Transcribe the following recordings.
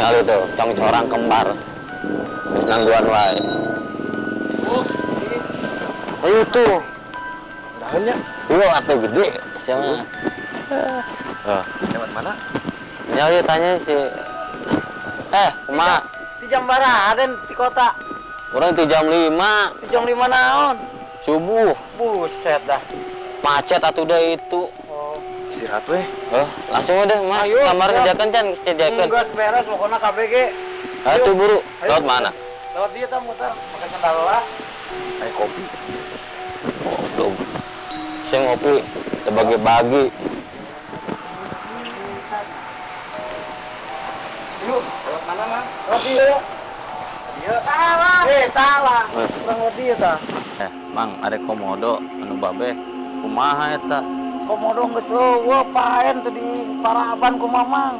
Tinggal itu congcorang kembar. Geus nangguan wae. Oh, ayo tuh. Daunnya. Iya, atuh gede siapa? Oh. Lewat mana? Ya, ya tanya si. Kumaha? Di jam baraha Den di kota? Urang di jam 5. Di jam 5 naon? Subuh. Buset dah. Macet atuh dah itu. Oh. Istirahat weh. Oh, langsung udah Mas. Ayo, kamar siap. kerjakan can, kerjakan. Enggak beres pokoknya KBG. Ayo tuh buru. Ayo. Lewat mana? Lewat dia tah muter, pakai sendal lah. Ayo kopi. Goblok. Saya ngopi terbagi-bagi. Yuk, lewat mana, Mang? Lewat dia. Dia. Salah. Salah. Kurang lewat dia tah. Mang, ada komodo anu babe. Kumaha eta? Komodo geus eueuh paen teh di paraban ku Mamang.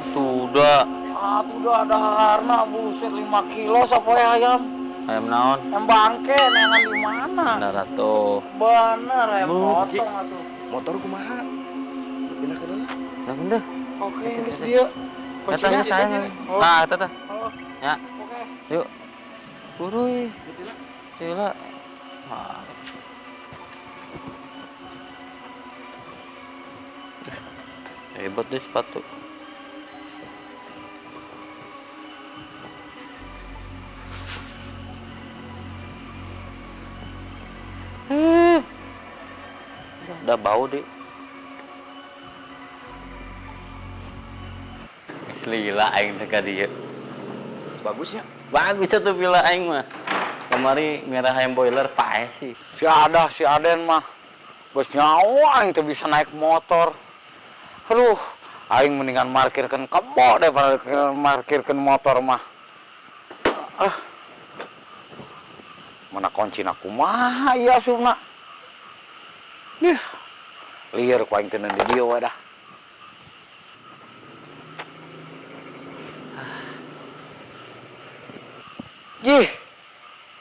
Tuh dah. Ah, tuh dah daharna buset 5 kilo sapoe ayam. Ayam naon? Ayam bangke neangan di mana? Bener atuh. Bener ayam Bu. potong atuh. Motor kumaha? Pindah ke mana? Nah, bener. Oke, geus dieu. Eta geus saya. Oh. Nah, eta tah. Oh. Ya. Oke. Yuk. Buru ih. Sila. Ah. Hebat deh sepatu. Udah bau deh. Geus lila aing teh ka dieu. Bagusnya. Bagus atuh villa aing mah. Kamari ngerah ayam boiler paeh sih. Si Adah, si Aden mah geus nyawa aing teh bisa naik motor. Aduh, aing mendingan markirkeun kebo daripada markirkeun motor mah. Ah. Mana kuncina kumaha ieu asupna? Ih. Lieur ku aing teh di dieu we dah. Jih.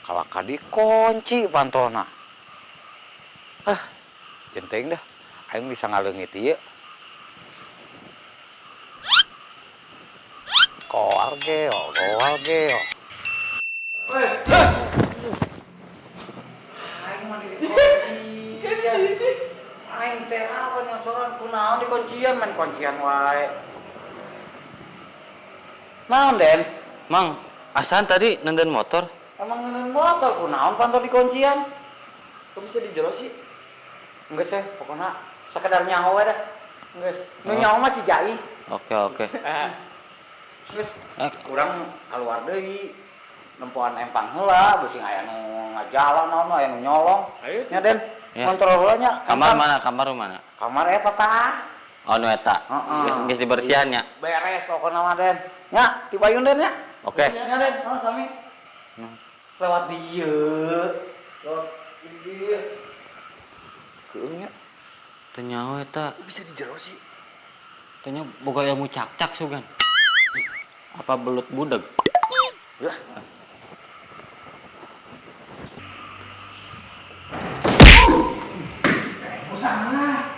Kalaka dikunci pantona. Ah, jenteng dah. Aing bisa ngaleungit ieu. Koal geo, koal geo. Aing mah dikuncian. Aing teh apa nyosoran kunaon dikuncian main kuncian wae. Naon, Den? Mang, asan tadi nenden motor? Emang nenden motor kunaon panto dikuncian? Kok bisa di jero sih? Enggak sih, pokoknya sekedar nyaho we dah. Geus, nu nyaho mah si Jai. Oke, oke. Geus, urang keluar deui. Nempoan empang heula, beusi aya nu ngajalan naon aya nu nyolong. Ayo. Nya, Den. Ya. Kontrol heula nya. Kamar Empang. mana? Kamar mana? Kamar eta tah. Oh, nu eta. Heeh. Geus geus dibersihan nya. Beres pokona mah, Den. Nya, ti payun Den nya. Oke. Nya, Den. Oh, sami. Lewat dieu. Lewat dieu. Keung nya. Teu nyaho eta. Kok bisa di jero sih? Teu nyaho boga ilmu cakcak sugan. Apa belut budeg? Yah. Kok salah?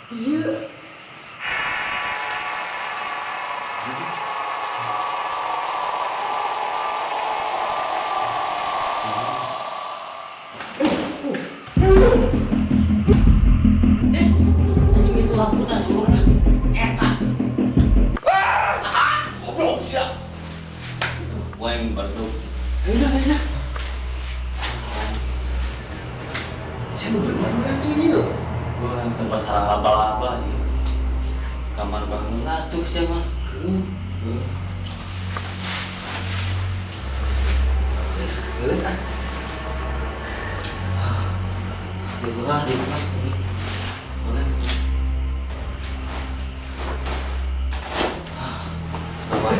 Iya. Goblok sia. Weng berduk. Ayo udah guys ya. Sia nu bener atuh ieu. Gua langsung sarang laba-laba ieu. Kamar bangun atuh sia mah. Keung. Geus ah. Dibelah, dibelah. Boleh. Apa?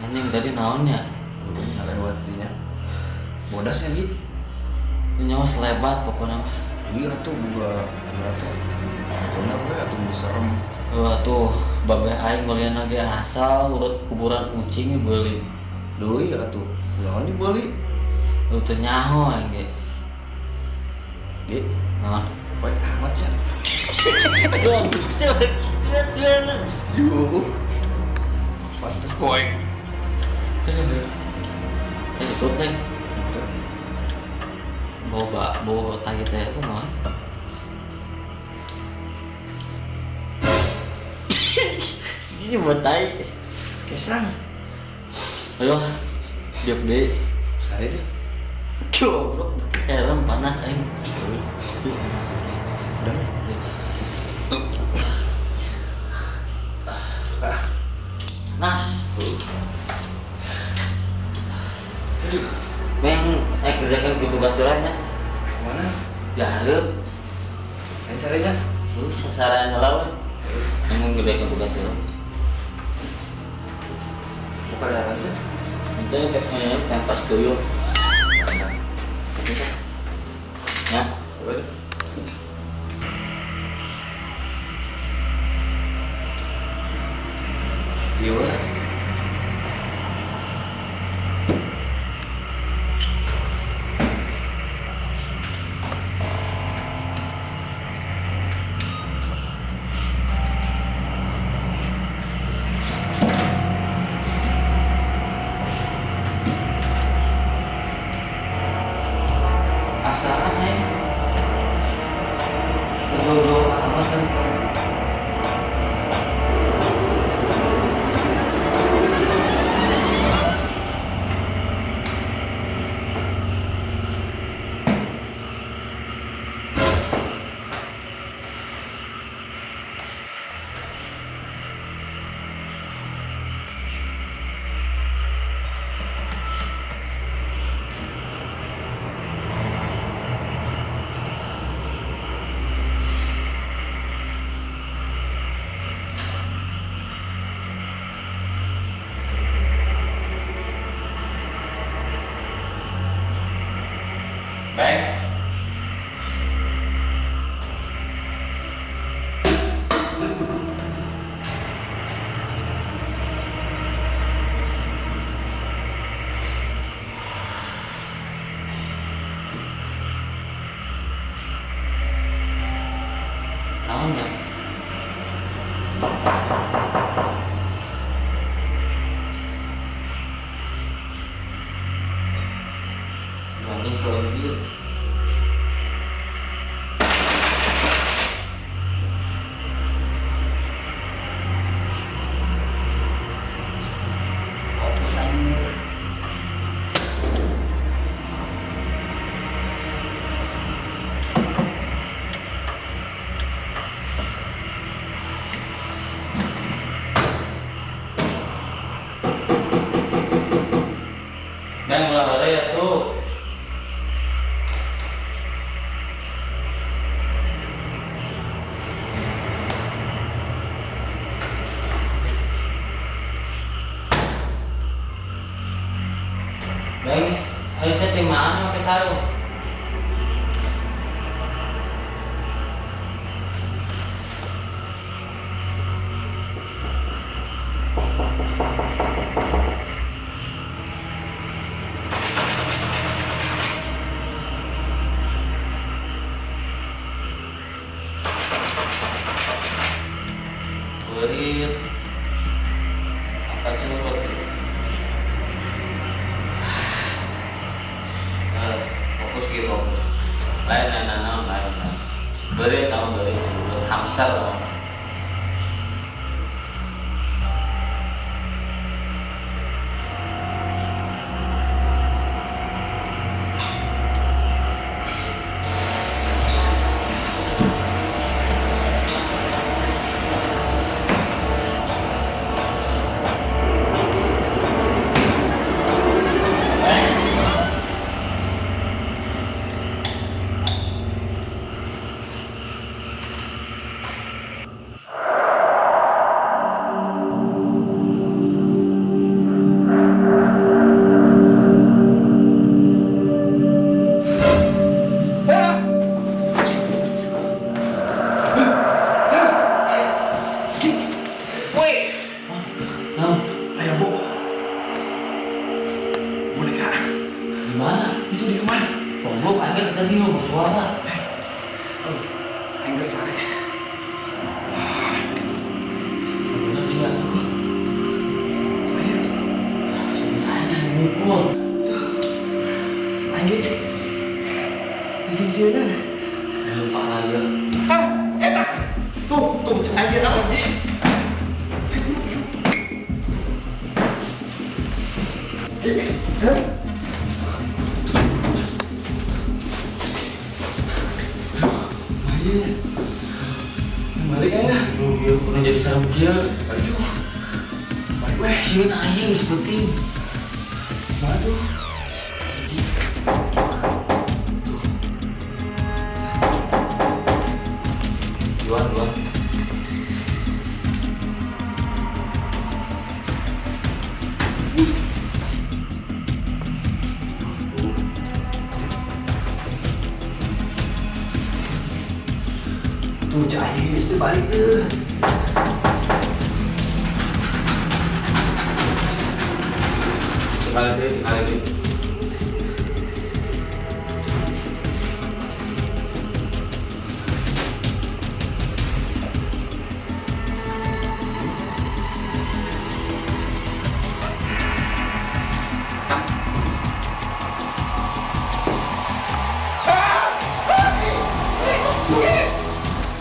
Anjing tadi naonnya? Udah lewat dinya. Bodas ya, Gi? Itu nyawa selebat pokoknya mah. Iya atuh boga atuh. Pokoknya we atuh nu serem. Wah tuh, babe aing ngeulian lagi asal urut kuburan ucing beuli. Deui atuh. Naon dibeli? Lu teu nyaho aing ge. Gi, Naon? baik amat ya. Yuh. Pantes poek. Saya tutup nih. Bawa bawa tai teh aku mah. Sini buat tai. Kesang. Ayo, diap deh. Sare deh. Goblok, helm panas aing. Udah. Ah. Nas. Meng, kerjakan gitu gasurannya. Mana? Diharap. Lain caranya? Sasaran heula we. Emang gede kan gasuran. Buka daran tuh. Itu kayaknya tempas tuyul. Ya. Iya. Baik. Naon ya? Angin kalau gitu. Fokus aja. Neng ulah heureuy atuh. Bang, harusnya di mana pakai sarung? Berit apa curut? Fokus gitu, fokus. Lain, lain, lain, lain, lain. Berit kamu berit, hamster kamu. Ayo naon di? Balik aja. Aduh, pernah jadi serem kieu. Aduh. Balik weh. Sieun aing geus penting. Mana tuh? Juan, Juan. Tuh cai geus teu balik deuh. Sekali deui, sekali deui.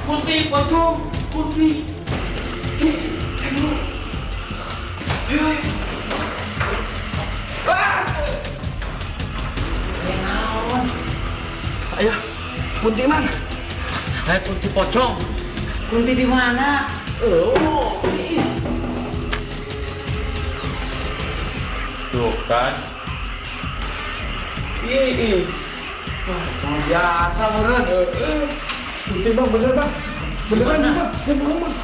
Kunti, pocong, kunti. Ayo, kunti mang. Hai kunti pocong. Kunti di mana? Oh. Tuh kan. Ih, wah, cuma biasa meureun. Kunti bang, bener bang. Beneran nih bang, ya bukan bang.